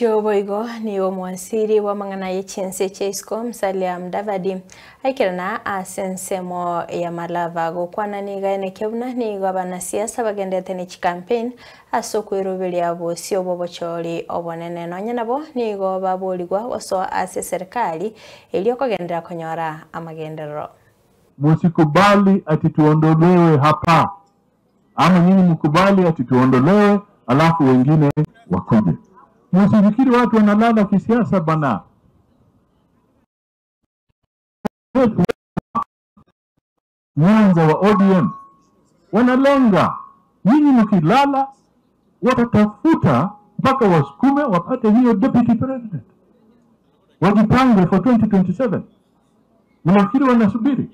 Echio boigo nigo mwasiri wa mang'ana ye chinse cheisco Musalia Mudavadi aikerana ase ensemo ya Malava gokwana niga enekebuna nigo abanasiasa bagendete ne chikampeni ase okwirubiria bosi obo bochori obonene nonya nabo nigo baborigwa gosoa ase serikali eri okogendera konyora amagenderero. Musikubali ati tuondolewe hapa, ama nyinyi mkubali ati tuondolewe alafu wengine wakuje. Msifikiri watu wanalala kisiasa bana. Mwanza wa ODM wanalenga nyinyi, mkilala watatafuta mpaka wasukume wapate hiyo deputy president, wajipange for 2027. Mnafikiri wanasubiri?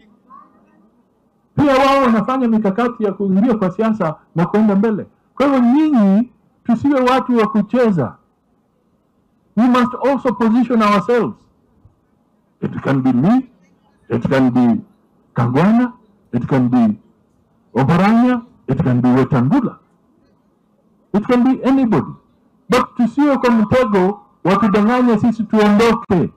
Pia wao wanafanya mikakati ya kuingia kwa siasa na kuenda mbele. Kwa hivyo nyinyi tusiwe watu wa kucheza. We must also position ourselves. It can be me, it can be Kangwana, it can be Oparanya, it can be Wetangula. It can be anybody. But tusiwe kwa mtego wakudanganya sisi tuondoke.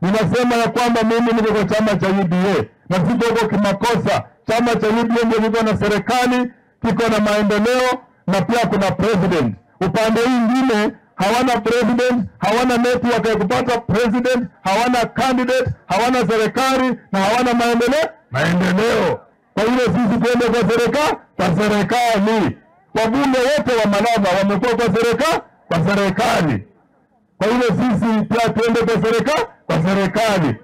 Ninasema ya kwamba mimi niko kwa chama cha UDA na siko huko kimakosa. Chama cha UDA ndio kiko na serikali, kiko na maendeleo na pia kuna president. Upande mwingine hawana president, hawana network ya kupata president, hawana candidate, hawana serikali na hawana maendeleo. Kwa hiyo sisi tuende kwa serikali, kwa serikali. Wabunge wote wa Malava wamekuwa kwa serikali, kwa serikali. Kwa hiyo sisi pia tuende kwa serikali, kwa serikali.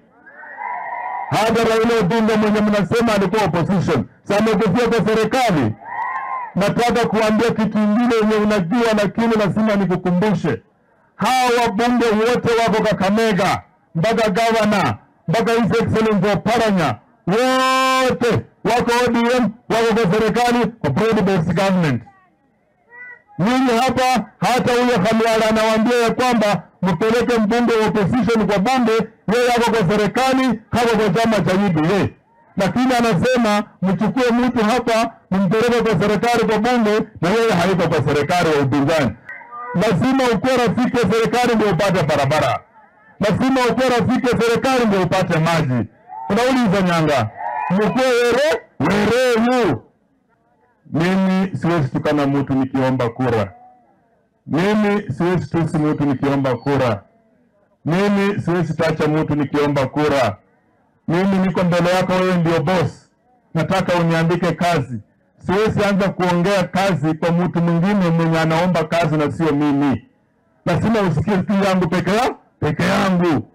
Hata Raila Odinga mwenye mnasema alikuwa opposition, sasa amekufia kwa serikali. Nataka kuambia kitu kingine yenye unajua, lakini lazima nikukumbushe. Hawa wabunge wote wako Kakamega, mpaka governor, mpaka His Excellency Oparanya, wote wako ODM, wako kwa serikali, kwa broad based government. Nyinyi hapa, hata huyo Khalwala anawaambia ya kwamba mpeleke mbunge wa opposition kwa bunge, yeye ako kwa serikali, hako kwa chama cha UDA. Lakini anasema mchukue mtu hapa mpeleke kwa serikali kwa bunge, na yeye hayuko kwa serikali wa upinzani. Lazima ukuwe rafiki wa serikali ndio upate barabara. Lazima ukuwe rafiki wa serikali ndio upate maji. Unauliza nyanga, mkuwe werevu. Mimi siwezi tukana mtu nikiomba kura. Mimi siwezi tusi mtu nikiomba kura. Mimi siwezi tacha mtu nikiomba kura. Mimi niko mbele yako, wewe ndio boss. Nataka uniandike kazi. Siwezi anza kuongea kazi kwa mtu mwingine mwenye anaomba kazi na sio mimi. Lazima usikie siku yangu peke yangu.